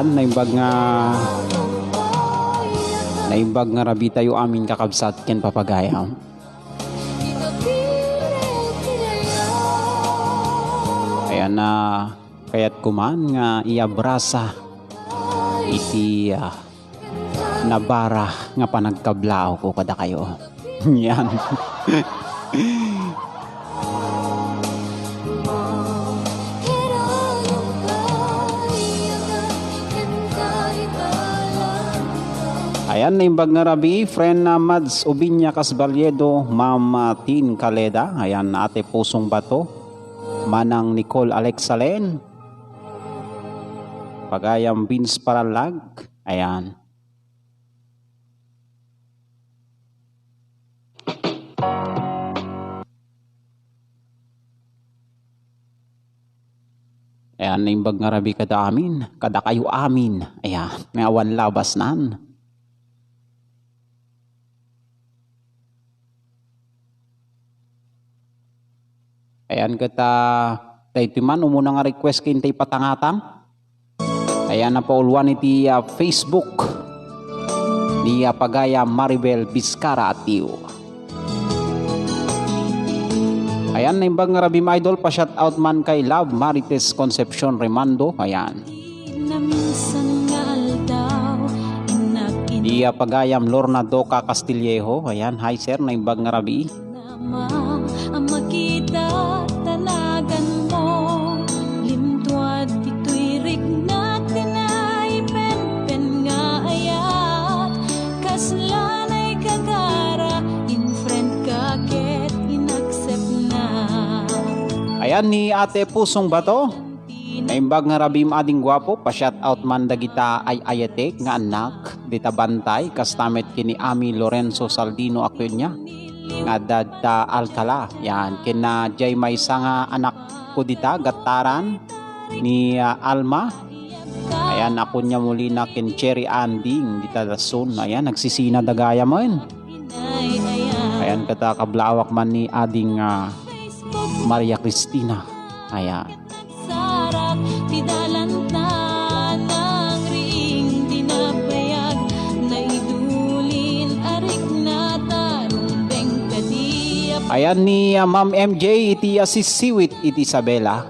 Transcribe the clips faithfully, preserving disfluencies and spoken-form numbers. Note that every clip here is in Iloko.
Naimbag nga, naimbag nga rabii tayo amin, kakabsat ken papagayam. Ayan na, kayat ko man nga iabrasa iti, ah, nabara nga panagkablaawko kadakayo. Yan. Ayan, naimbag nga rabii, friend na Mads Ubiña Casbaliedo, Ma'am, ah, Tin Caleda, ayan, Ate Pusong Bato, Manang Nicole Alexalen, Pagayam Vince Paralag, ayan. Ayan, naimbag nga rabii kada amin, kadakayo amin. Ayan, nga awan labasnan. Ayan, ket, ah, daytoy man, umuna nga request ken tay patangatang. Ayan, napauluan iti, ah, Facebook ni, ah, Pagayam Maribel Vizcara Atiu. Ayan, naimbag nga rabii, idol, pa-shout out man kay Love Marites Concepcion Remando. Ayan. Naminsan nga aldaw, innak-, Ni, ah, Pagayam Lorna Doca Castillejo. Ayan, hi sir, naimbag nga rabii. Ama, a makita tanagan mo, limtuad ditoy riknak ti naipenpen nga ayat, kasla naigagara, in friend ka ket in-accept na. Ayan ni Ate Pusong Bato. Naimbag nga rabiim, ading guapo, pa-shout out man dagita ay-ayatek nga annak, dita Bantay, kasta met ken ni Ami Lorenzo Saldino Acuña, nga adda dita Alcala. Yan, ken na jay maysa nga anakko dita, gattaran, ni, ah, Alma. Ayan, Acuña Molina ken Cherry Anding, dita Dasun. Ayan, nagsisina dagaya men. Ayan, kata kablaawak man ni ading, ah, Maria Cristina. Ayan. Sarap ti dalan ta nangriing ti nabayag, naidulin a riknata, rumbeng kadi a Ayan ni, ah, Ma'am M J iti, ah, sisiwit iti Isabela.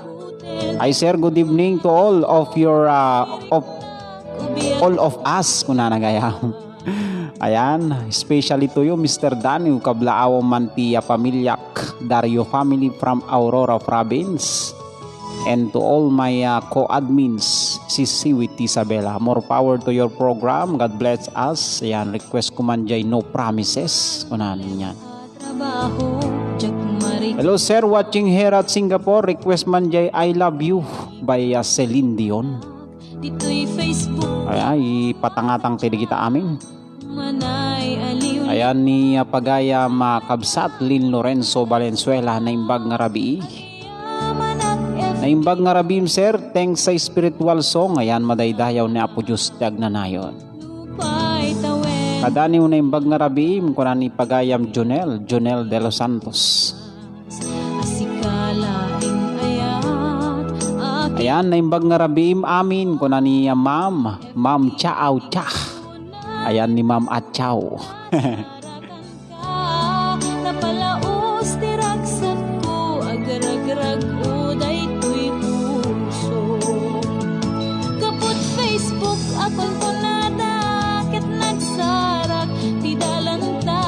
Hi, sir. Good evening to all of your, ah, of, all of us, kunana gayam. Ayan, especially to you, Mister Danny, kablaaw man ti, ah, pamilyak, Dario family from Aurora Province. And to all my, ah, co-admins, sisiwit ti Isabela. More power to your program. God bless us. Ayan, request ko man jay No Promises. Kunan yan. Hello, sir. Watching here at Singapore. Request man jay I Love You by, ah, Celine Dion. Ditoy Facebook. Ay, ay, patangatang ti dagita amin. Manay aliw. Ayan ni, ah, pagayam, ah, kabsat Lin Lorenzo Valenzuela, naimbag nga rabii. Naimbag nga rabiim, sir. Thanks sa spiritual song. Ayan, madaydayaw ni Apo Dios ti agnanayon. Kadaniw naimbag nga rabiim, kuna ni pagayam Jonel, Jonel de los Santos. Ayan, naimbag nga rabiim amin, kuna ni Ma'am, Ma'am Chaaw Cha. Ayan ni Ma'am Achaw. Napalaos ti ragsakko, agraragko daytoy puso. Kaput Facebook a kunkunada ket nagsarak ti dalanta,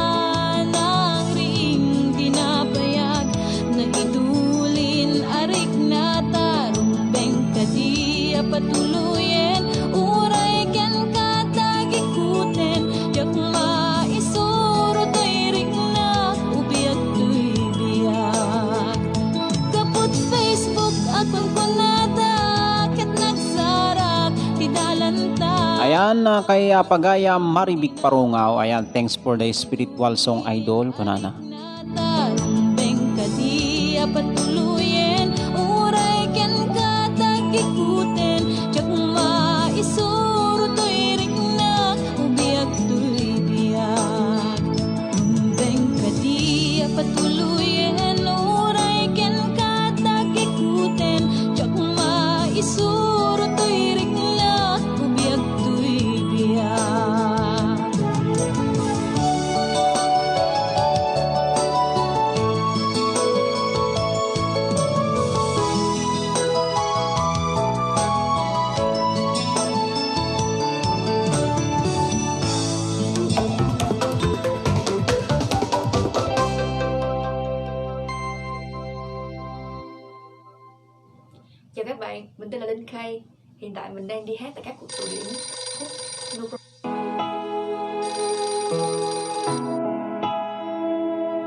nangriing ti nabayag, naidulin a riknata, rumbeng kadi a patuloyen, uray kenka tagikuten, diak maisuro toy riknak, ubiag toy biag. Kaput Facebook a kunkunada ket nagsarak ti dalanta. Ayan, ah, kay, ah, pagayam Maribik Parungaw. Ayan, thanks for the spiritual song, idol, kunana. Rumbeng kadi a patuloyen, uray kenka tagikuten, diak maisuro toy riknak, ubiag toy biag. Rumbeng kadi a patuloyen, uray kenka tagikuten, diak maisuro toy riknak, ubiag Chào các bạn, mình tên là Linh Khay. Hiện tại mình đang đi hát tại các cuộc tụ điểm.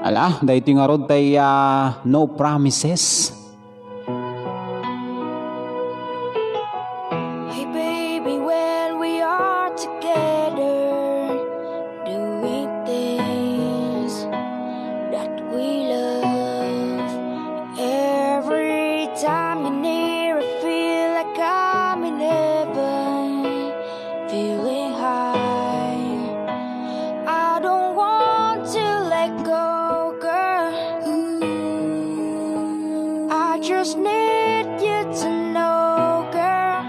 Ala, daytoy ngarud tay, ah, No Promises. Hey baby, when we are together, doing things that we love, every time you're near, I feel like I'm in heaven, feeling high. I don't want to let go, girl. I just need you to know, girl.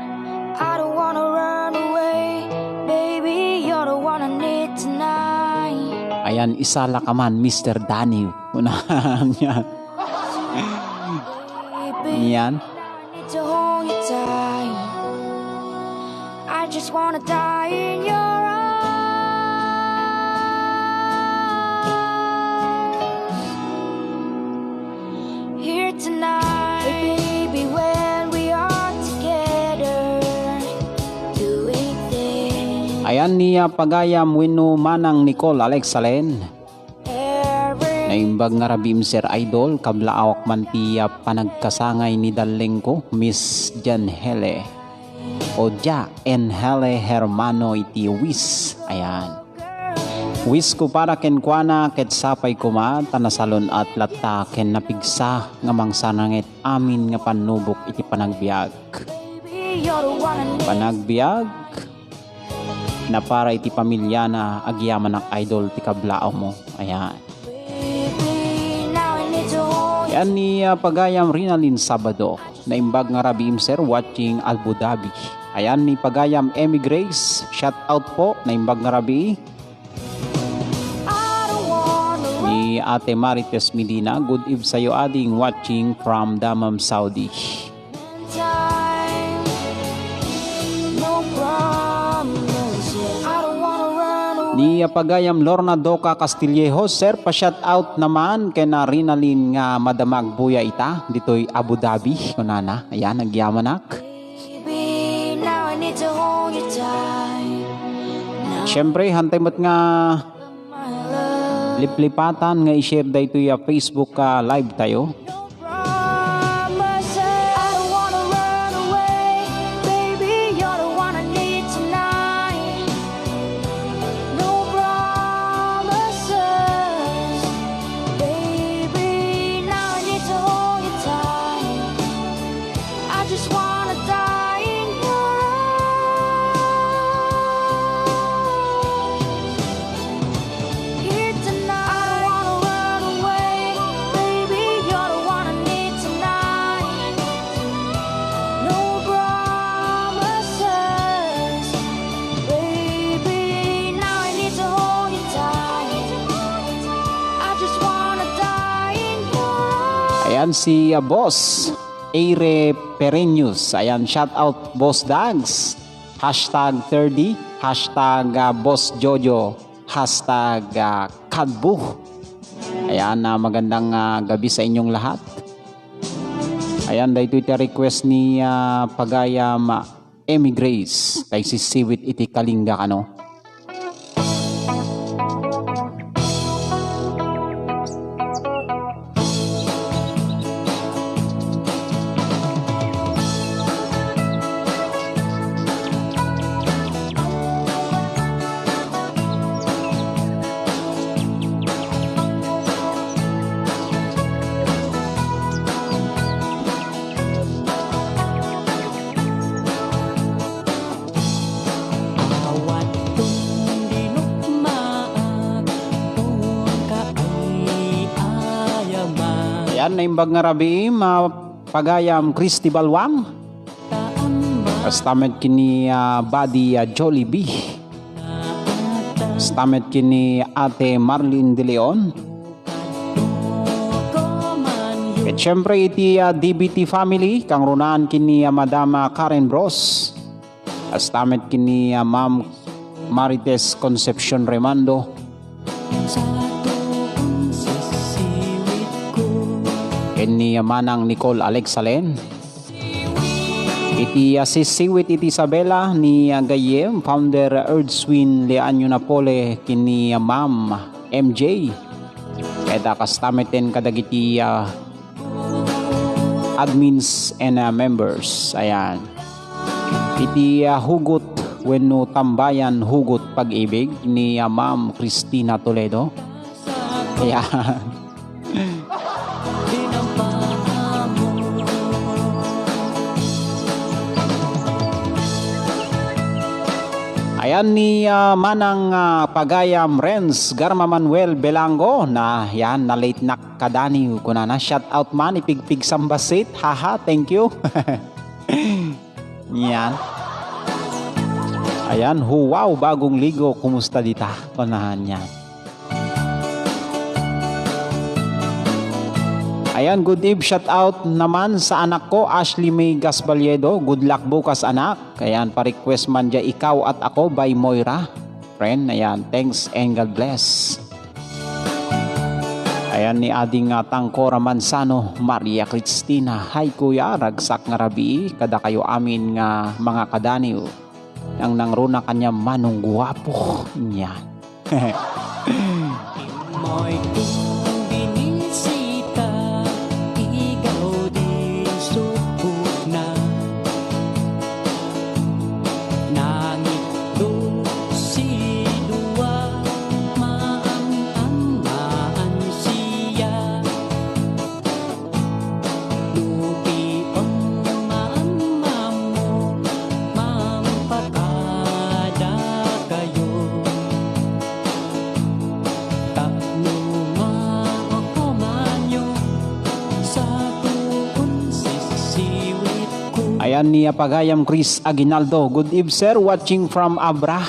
I don't wanna run away. Baby, you're the one I need tonight. Ayan, isa la ka man, Mister Danny. Unahan niya. Baby, yan. I need to hold you tight. I just wanna die in your arms. Here tonight. Hey, baby, when we are together, doing things. Ayan ni, ah, pagayam wenno manang Nicole Alex Salen. Naimbag nga rabiim, Sir Idol, kablaawak man ti, ah, panagkasangay ni darlingko, Miss Janhele. O dia, Enhele Hermano iti wis. Ayan. Wis ko para kenkuana, ket sapay koma, ta nasalun-at latta ken napigsa nga mangsanangit amin nga pannubok iti panagbiag. Panagbiag, na para iti pamilyana, agyamanak, Idol, ti kablaawmo. Ayan. Yan ni, ah, pagayam Rinalin Sabado. Naimbag nga rabiim, sir, watching Abu Dhabi. Ayan ni pagayam Emmy Grace. Shout out po, naimbag nga rabii. Ni Ate Marites Medina, good eve sayo, ading, watching from Dammam, Saudi. Ni, ah, pagayam Lorna Doca Castillejo, sir, pa-shout out naman ken Rinalin nga madama agbuya ita ditoy Abu Dhabi, kunana. Ayan, nagyamanak. Siyempre, hantay met nga liplipatan nga i-share daytoy a Facebook, ah, live tayo. I just wanna die in your arms. Here tonight. I don't wanna run away. Baby, you're the one I need tonight. No promises. Baby, now I need to hold you tight. I just wanna die in your arms. Ayan si, ah, Boss Aire Pereños. Ayan, shout out, Boss Dags. Hashtag thirty, hashtag, ah, Boss Jojo, hashtag, ah, Kadbu. Ayan, ah, magandang, ah, gabi sa inyong lahat. Ayan, daytoy ti request ni, ah, pagayam, ah, Emmy Grace. Tay sisiwit iti Kalinga kano. Ayan, naimbag nga rabii, ma-, pagayam Christy Balwang. Kasta met ken ni, ah, Buddy, ah, Jollibee. Kasta met ken ni Ate Marlene De Leon. Ket siyempre iti, ah, D B T family, kangrunaan ken ni, ah, Madam, ah, Karen Bros. Kasta met ken ni, ah, Ma'am Marites Concepcion Remando. Ken ni, ah, Manang Nicole Alex Salen. Iti, ah, sisiwit iti Isabela ni, ah, Gayem, founder Erdswin Leaño Napole, ken ni, ah, Ma'am M J. Ket, ah, kasta metten kadagiti, ah, admins and, ah, members. Ayan. Iti, ah, hugot wenno tambayan hugot pag-ibig ni, ah, Ma'am Christina Toledo. Ayan. Ayan ni, ah, Manang, ah, Pagayam Renz Garma Manuel Belango na, yan, na-late nak kadaniw, kunana, "Shout out man, ipigpig Sambasit, haha, thank you." Yan. Ayan, "Huwaw, bagong ligo, kumusta dita?" Kunahan yan. Ayan, good eve, shout out naman sa anak ko, Ashley May Gasbalyedo. Good luck bukas, anak. Ayan, pa-request man dya Ikaw at Ako by Moira. Friend, ayan, thanks and God bless. Ayan ni Ading, ah, Tangkora Manzano, Maria Cristina. Hi, kuya, ragsak nga rabii kadakayo amin nga mga kadaniw. Nangnangruna kaniam Manong Guapo. Nya. Immoy kong binisita, igaw di supotna. Nangitdo si dua, maam-amaan siya. Lupion, maam-ammo, mampakada kayo. Tapno makomanyo sa tuon sisiwit ko. Ayan ni Apagayam Chris Aguinaldo. Good eve, sir. Watching from Abra.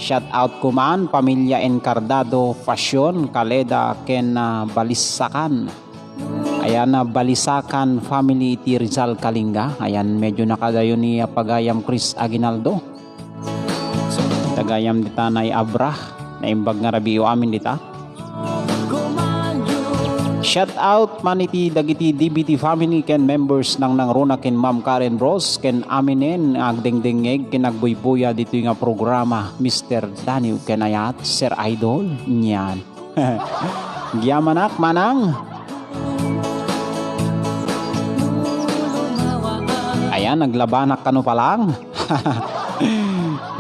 Shout out ko man, pamilya Encardado, Pasion, Caleda, ken, ah, Balisacan. Ayan, ah, Balisacan family iti Rizal, Kalinga. Ayan, medyo nakadayo ni, ah, Pagayam Chris Aguinaldo. Tagayam dita nay Abra. Naimbag nga rabii amin dita. Shout out man iti dagiti D B T family ken members, nangnangruna ken Ma'am Karen Bros ken aminen nga agdengdengngeg ken agbuybuya ditoy nga programa, Mister Daniel Kenayat, Sir Idol, niyan. Agyamanak, manang. Ayan, naglabanak kano pa lang.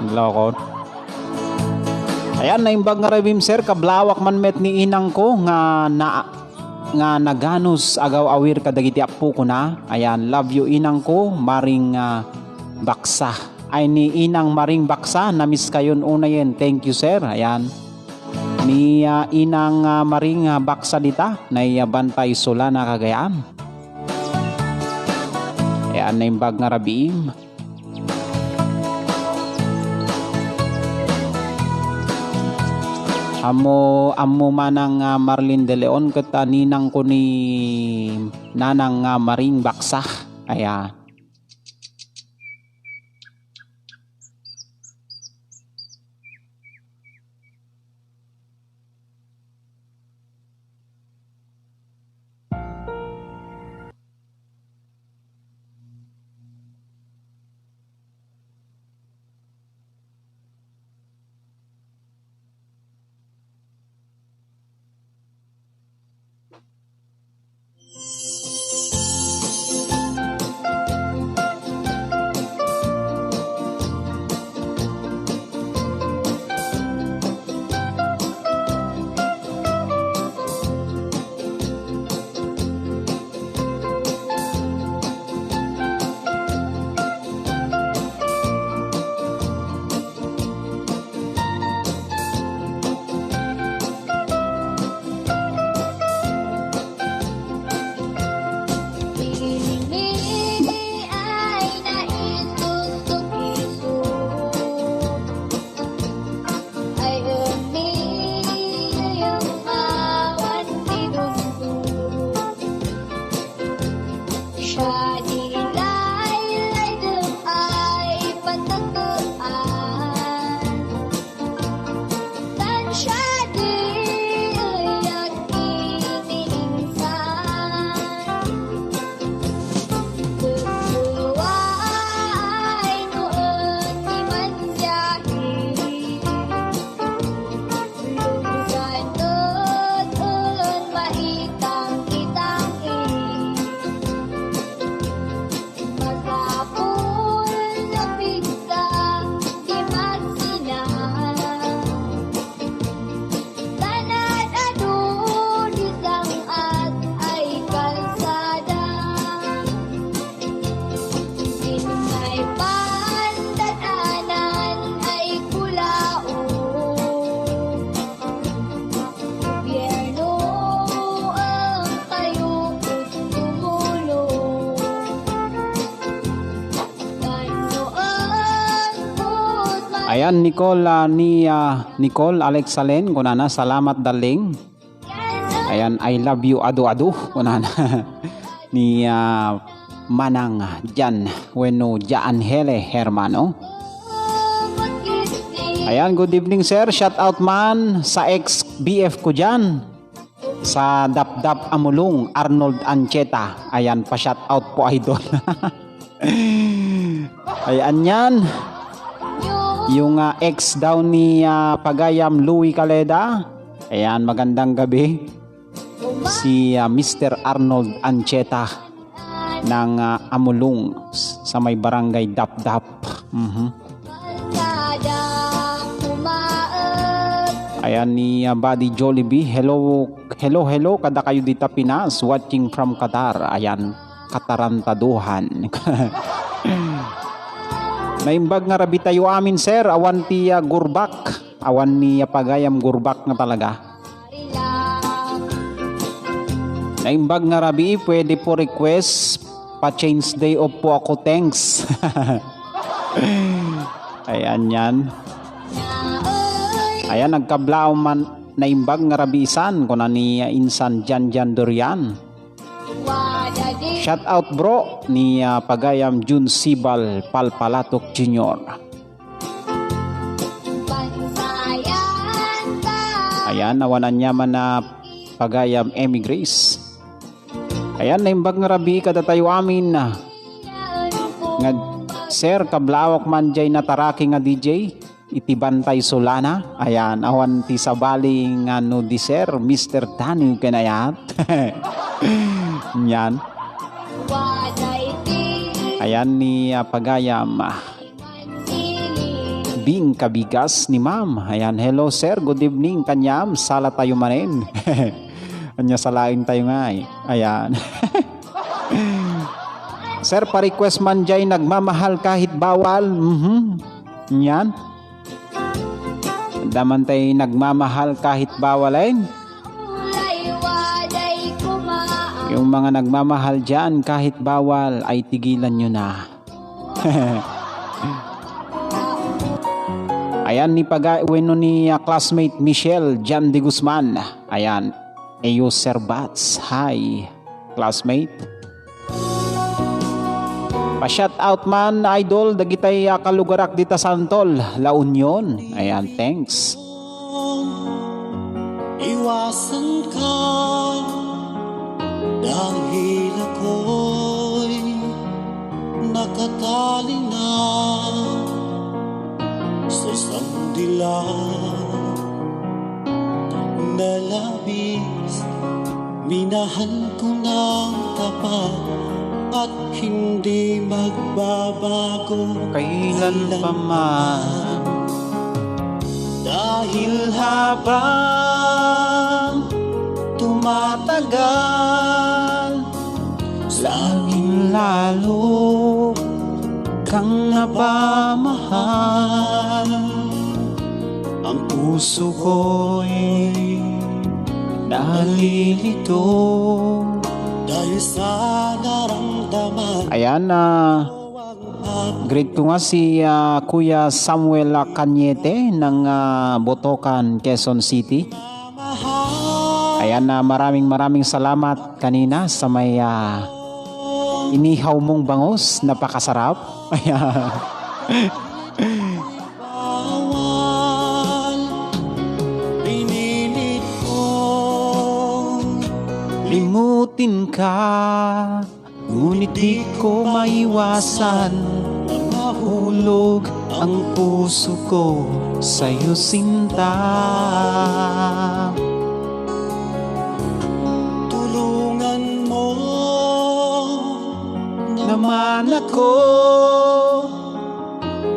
Nagloko. Ayan, naimbag nga rabim, sir, kablawak man met ni inang ko nga na, nga naganus agaw-awir kadagiti appo ko na. Ayan, love you, inang ko, Maring, ah, Baksa. Ay, ni Inang Maring Baksa, na-miss kayon unayen. Thank you, sir. Ayan. Ni, ah, Inang, ah, Maring, ah, Baksa dita, nay, ah, Bantay, Solana, Cagayan. Ayan, naimbag nga rabiim. Ammo, ammo manang, ah, Marlene De Leon ket, ah, ninang ko ni nanang, ah, Maring Baksa. Ayan. Ayan, Nicole, ah, ni, ah, Nicole Alex Salen, kunana, "Salamat, darling." Ayan, "I love you, adu-adu," kunana. Ni, ah, Manang Jan, wenno Ja Angele Hermano. Ayan, "Good evening, sir. Shout out man sa ex B F ko dyan. Sa Dapdap Amulong, Arnold Ancheta." Ayan, pa-shout out po, idol. Ayan yan. Yung, ah, ex daw ni, ah, Pagayam Louie Caleda. Ayan, magandang gabi. Si, ah, Mister Arnold Ancheta ng, ah, Amulong sa may barangay Dapdap. Mhm. Ayan ni, ah, Buddy Jollibee. "Hello, hello, hello, kadakayo dita Pinas, watching from Qatar." Ayan, katarantaduhan. "Naimbag nga rabii tayo amin, sir. Awan ti, ah, gurbak." Awan ni, ah, Pagayam gurbak nga talaga. "Naimbag nga rabii, pwede po request, pa-change day off po ako, thanks." Ayan yan. Ayan, nagkablaaw man, "Naimbag nga rabii san," kuna ni, ah, insan Jan Jan Dorian. "Shout out, bro," ni, ah, Pagayam Jun Sibal Palpalatok Junior. Ayan, awan aniaman a Pagayam Emmy Grace. Ayan, "Naimbag nga rabii kadatayo amin, ah, nga, sir, kablaawak man jay nataraki nga D J iti Bantay Solana." Ayan, awan ti sabali nga no di sir, Mister Danny Kanayat. Yan. Ayan ni, ah, Pagayam, ah, Bing Kabigas ni Ma'am. Ayan, "Hello, sir. Good evening." Kaniam, sala tayo manen. Ania, salaen tayo nga, eh. Ayan. "Sir, pa-request man jay Nagmamahal Kahit Bawal." Mhm. Yan. Daman tay Nagmamahal Kahit Bawal, eh. Yung mga nagmamahal dyan, kahit bawal, ay tigilan nyo na. Ayan ni Paga-, wenno ni, ah, classmate Michelle Jan de Guzman. Ayan, Eyo Serbats. Hi, classmate. Pa-shout out man, idol, dagitay, ah, kalugarak dita Santol, La Union. Ayan, thanks. Iwasan ka dahil ako'y nakatalina sa isang dilag na labis. Minahal ko ng tapat at hindi magbabago kailan pa man. Dahil habang tumatagal, laging lalo kang napamahal. Ang puso ko'y nalilito dahil sa naramdaman. Ayan, ah, greet ko nga si, ah, Kuya Samuel, ah, Cañete ng, ah, Botocan, Quezon City. Ayan, ah, maraming, maraming salamat kanina sa may, ah, inihaw mong bangus. Napakasarap. Ayan. Bawal, pinilit kong limutin ka, ngunit di ko maiwasan na mahulog ang puso ko sa'yo, sinta. Tulungan mo naman ako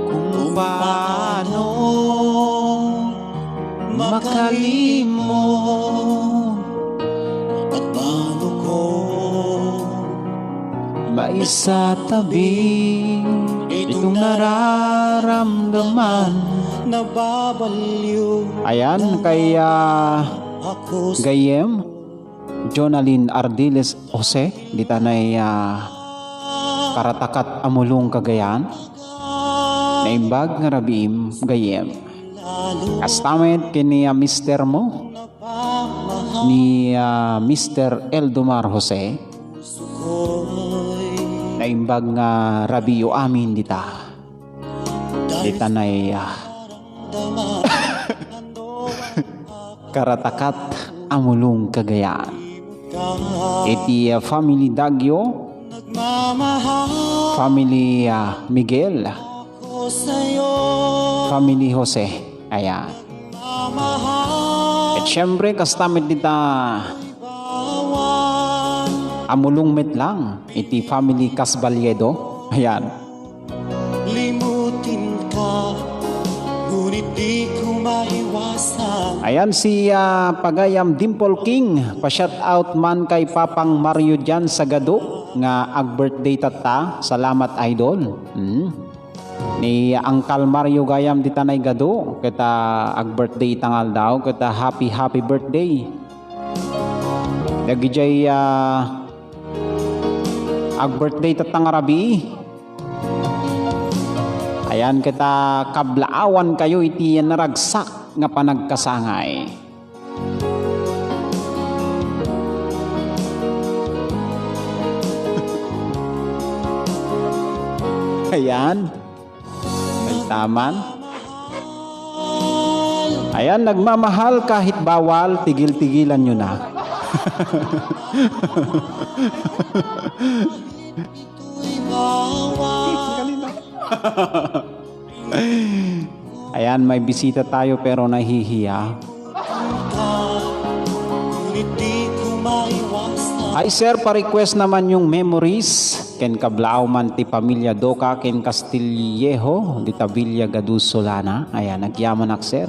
kung paano makalimot at paano ko maisatabi itong nararamdaman. Nababaliw. Ayan, kay, ah, ako sa Gayem, Jonalyn Ardiles Jose, ditanay, ah, Karatakat, Amulong, Cagayan. Naimbag nga rabiim, gayyem. Kasta met ken ni, ah, mister mo, ni, ah, Mister Eldomar Jose. Naimbag nga rabiiyo amin dita. Dita nay, ah, karatakat a mulong Cagayan. Iti, ah, family Dagio, family, ah, Miguel, family Jose. Ayan. At syempre, kasta met dita a mulong met lang iti family Casbaliedo. Ayan. Limutin ka, ngunit di ko maiwasan. Ayan si, ah, Pagayam Dimple King. Pa-shout out man kay Papang Mario diyan sa Gado nga ag-birthday tatta. Salamat, idol. Mm. Ni Uncle Mario gayam dita nay Gado, ket, ah, ag-birthday ita nga aldaw, ket, ah, happy, happy birthday. Dagidiay, ah, ag-birthday tatta nga rabii. Ayan, ket, ah, kablaawankayo iti naragsak nga panagkasangay. Ayan. Ay, taman. Ayan, nagmamahal kahit bawal, tigil-tigilan nyo na. Ayan, may bisita tayo pero nahihiya. Ay, sir, pa-request naman yung Memories. Ken kablaaw man ti pamilya Doca ken Castillejo, dita Villa Gaduso Lana. Ayan, agyamanak, sir.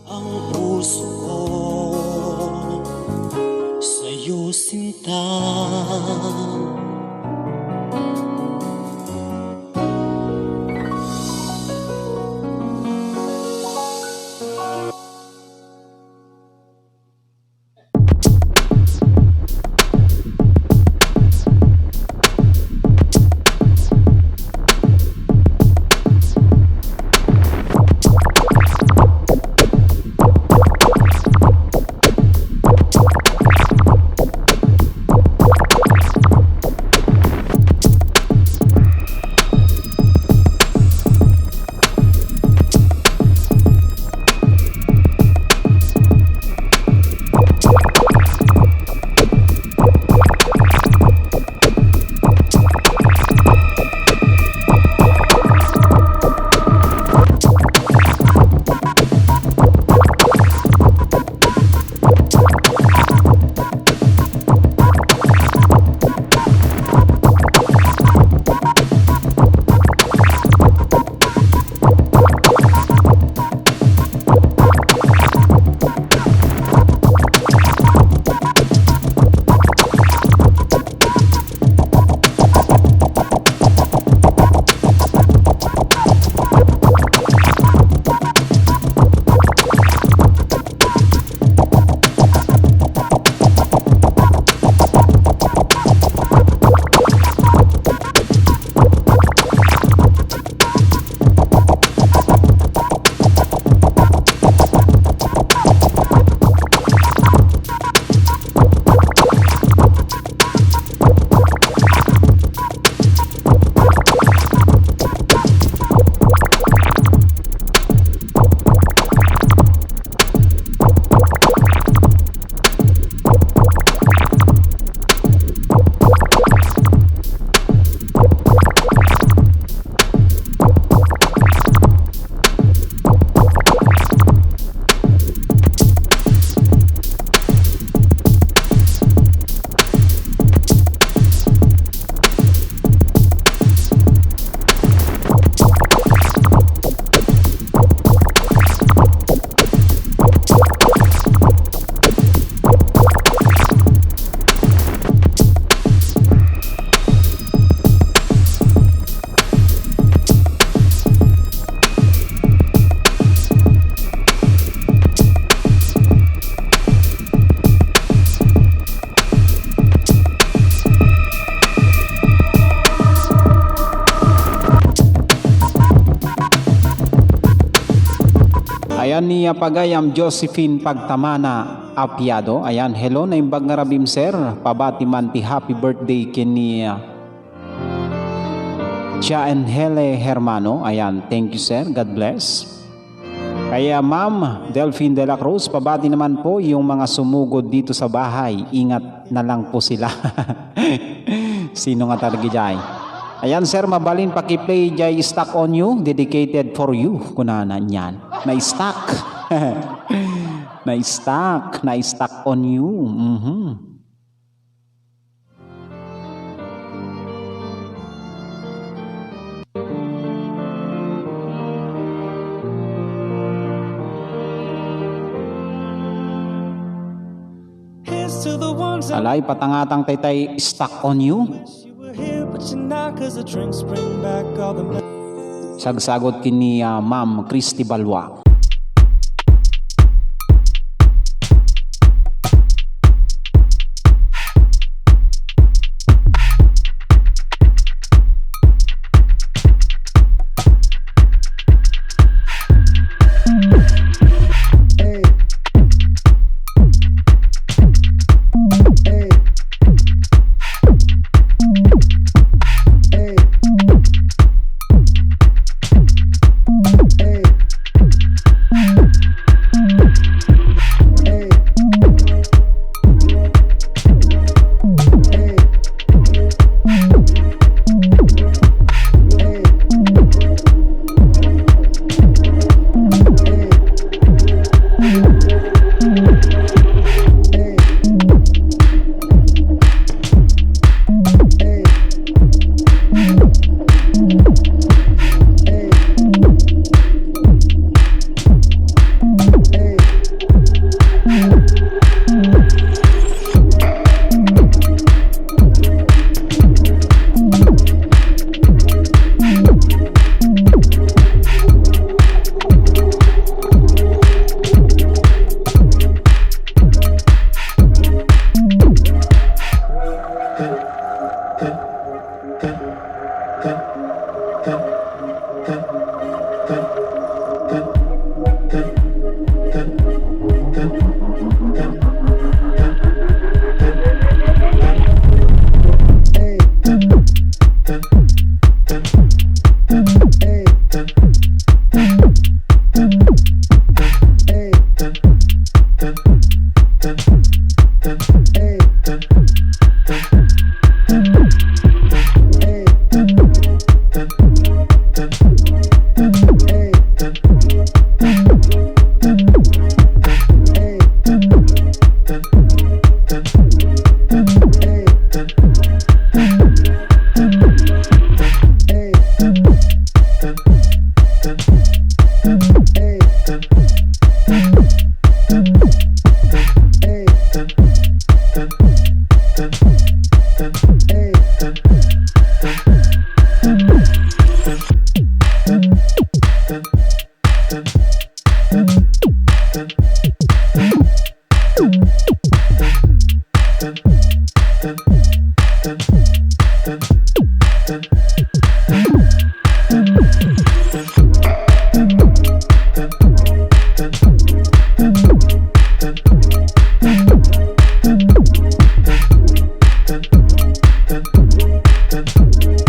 Ang puso ko sa'yo, sinta. Ayan ni, ah, pagayam Josephine Pagtamana Apiado. Ayan, hello, naimbag nga rabim, sir. Pabati man ti happy birthday ken ni, ah, Tia Angele Hermano. Ayan, thank you, sir. God bless. Kaya Ma'am Delphine de la Cruz, pabati naman po yung mga sumugod dito sa bahay. Ingat na lang po sila. Sino nga talaga jay? Ayan, sir, mabalin paki-play jay Stuck on You, dedicated for you. Kunana niyan. Na-stuck. Na-stuck. Na-stuck on you. Mhm. Alay, patangatang taytay Stuck on You. Sagsagot ken ni, ah, Ma'am Christy Balwa.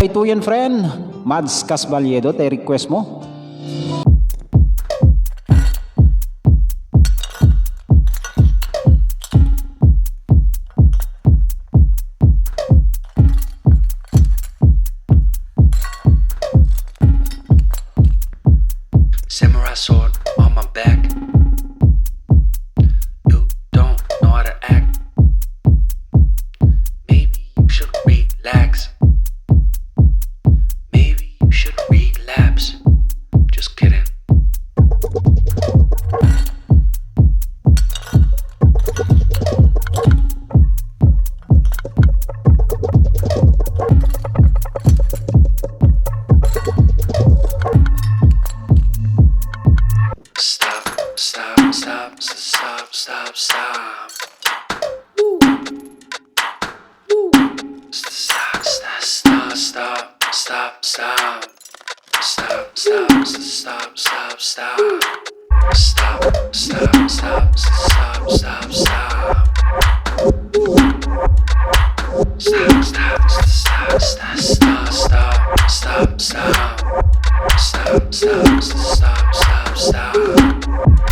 Ito yan, friend. Mads Casbaliedo, tay request mo? Samurai sword on my back. You don't know how to act. Maybe you should relax. Maybe you should relapse. Just kidding. Stop, stop, stop, stop, stop, stop, stop. Woo. Woo. Stop, stop, stop, stop, stop, stop. Stop, stop, stop, stop, stop, stop. Stop, stop, stop, stop, stop, stop. Stop, stop, stop, stop, stop, stop, stop, stop. Stop, stop, stop, stop, stop.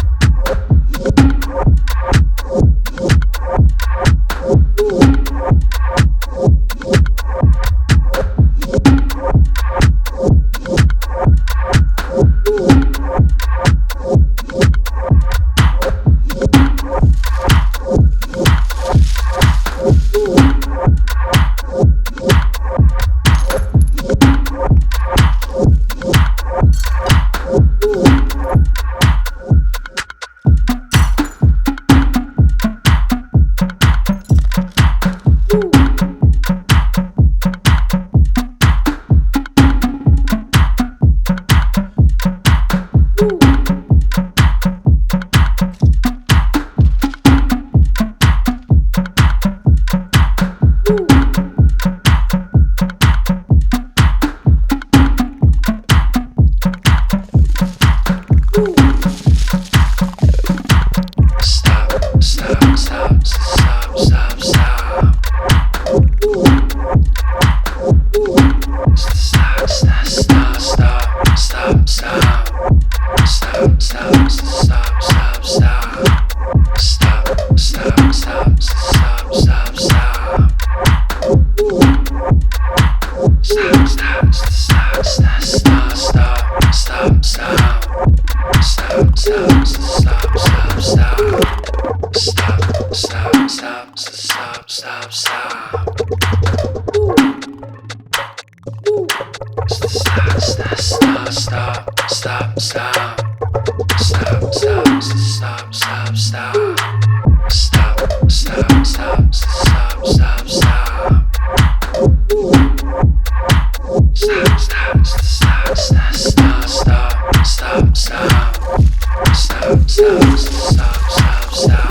Stop, stop, stop, stop, stop, stop. Stop, stop, stop, stop, stop, stop. Stop, stop, stop, stop, stop, stop. Stop, stop, stop, stop, stop, stop. Stop, stop, stop, stop, stop, stop, stop. Stop, stop, stop, stop, stop, stop. Stop, stop, stop, stop, stop, stop. Stop, stop, stop, stop, stop, stop. Stop, stop, stop, stop, stop. Stop, stop, stop, stop, stop, stop. Stop, stop, stop, stop, stop, stop, stop. Stop, stop, stop, stop, stop.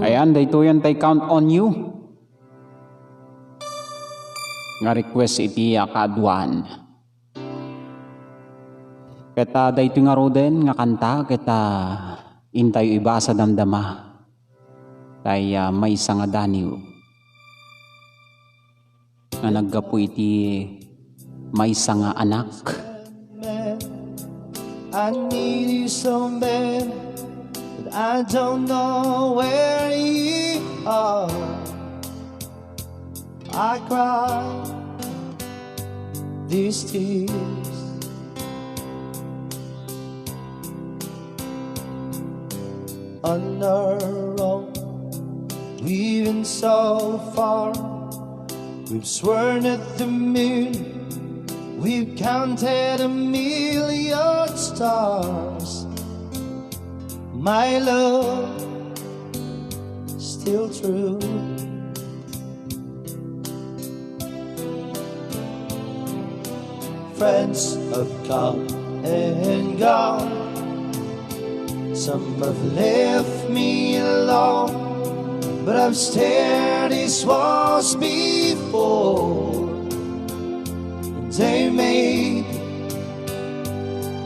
Ayan, daytoyen tay Count on You nga request iti, ah, kaaduan. Ket, ah, daytoy ngaruden nga kanta ket, ah, intayo ibasa damdama tay, ah, maysa nga daniw nga naggapu iti maysa nga anak. I need you so bad, but I don't know where you are. I cry these tears on our own. We've been so far. We've sworn at the moon. We've counted a million stars. My love, still true. Friends have come and gone. Some have left me alone, but I've stared these walls before. They made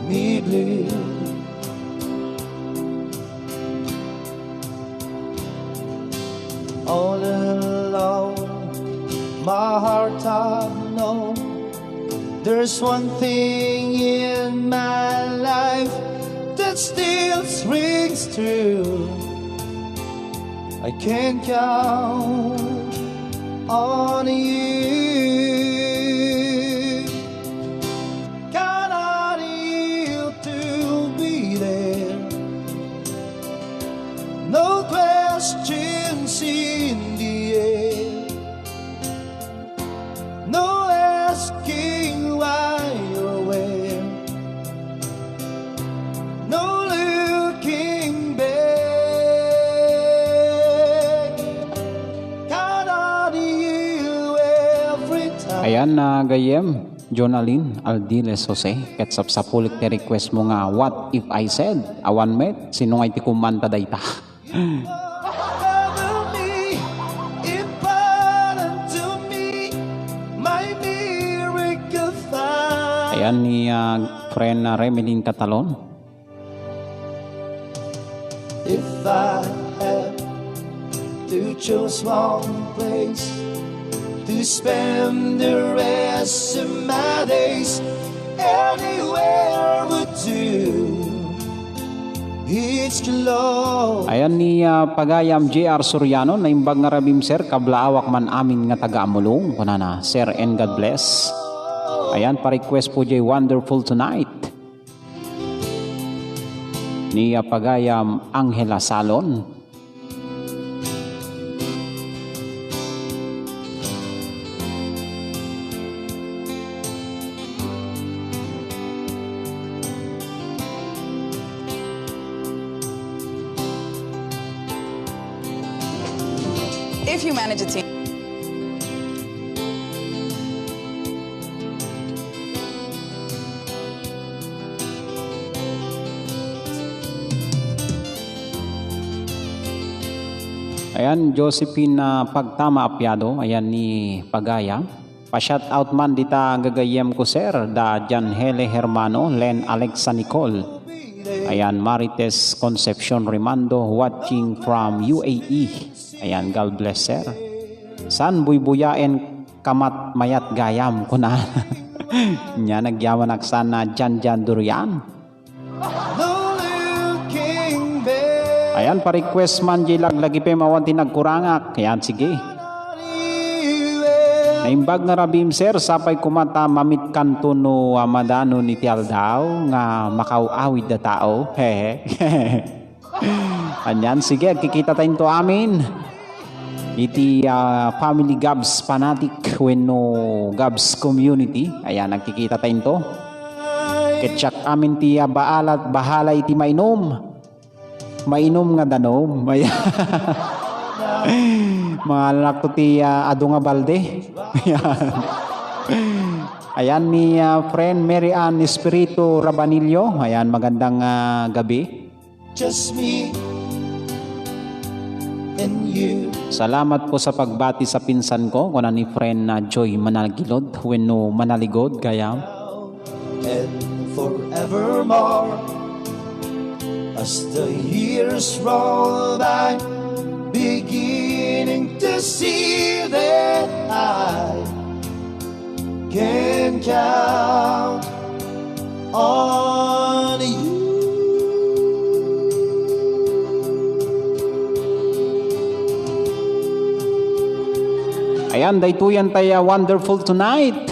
me blue. All alone, my heart I know there's one thing in my life that still rings true. I can count on you. Ayan na gayem, Jonalyn Aldiles Jose, ket sapsapulik ti request mo nga What If I Said? Awan met, sino nga iti kumanta dayta? Important to me, my miracle find. Ayan ni, ah, friend na Remelin Catalon. If I had to choose one place to spend the rest of my days, anywhere would do. It's close. Ayan ni, ah, pagayam J R Soriano, naimbag nga rabim, sir, kablaawak man amin nga taga-Amulong, kunana, sir, and God bless. Ayan, pa-request po jay Wonderful Tonight ni, ah, pagayam Angela Salon. If you manage a team. Ayan, Josephine, ah, Pagtama Apiado, ayan ni Pagaya. Pa-shout out man dita gagayyem ko, sir, da Janhele Hermano, Len Alexa Nicole. Ayan, Marites Concepcion Rimando, watching from U A E. Ayan, God bless, sir. San buybuyaen kamat mayat gayam, kuna. Nya, nagyamanak sana Jan Jan Durian. Ayan, pa-request man jay laglagipem awan ti nagkurangak. Ayan, sige. Naimbag nga rabim, sir, sapay koma ta mamitkanto no, ah, madanon iti aldaw nga makaw-awid a tao. Hehe. Anian, sige, agkikita tayo amin. Iti, ah, family Gabs fanatic wenno Gabs community. Ayan, nagkikita tayo. Ket siak amin ti, ah, baalat, bahala iti mainom. Mainom nga danom. Ayan. Mangalak ko ti, ah, adu nga balde. Ayan. Ayan ni, ah, friend Mary Ann Espiritu Rabanillo. Ayan, magandang, ah, gabi. Just me and you. Salamat po sa pagbati sa pinsan ko, kuna ni friend na Joy Manalgilod, wenno Manaligod, gayam. And forevermore, as the years roll by, beginning to see that I can count on you. Ayan, daytoyan tayo, ah, Wonderful Tonight.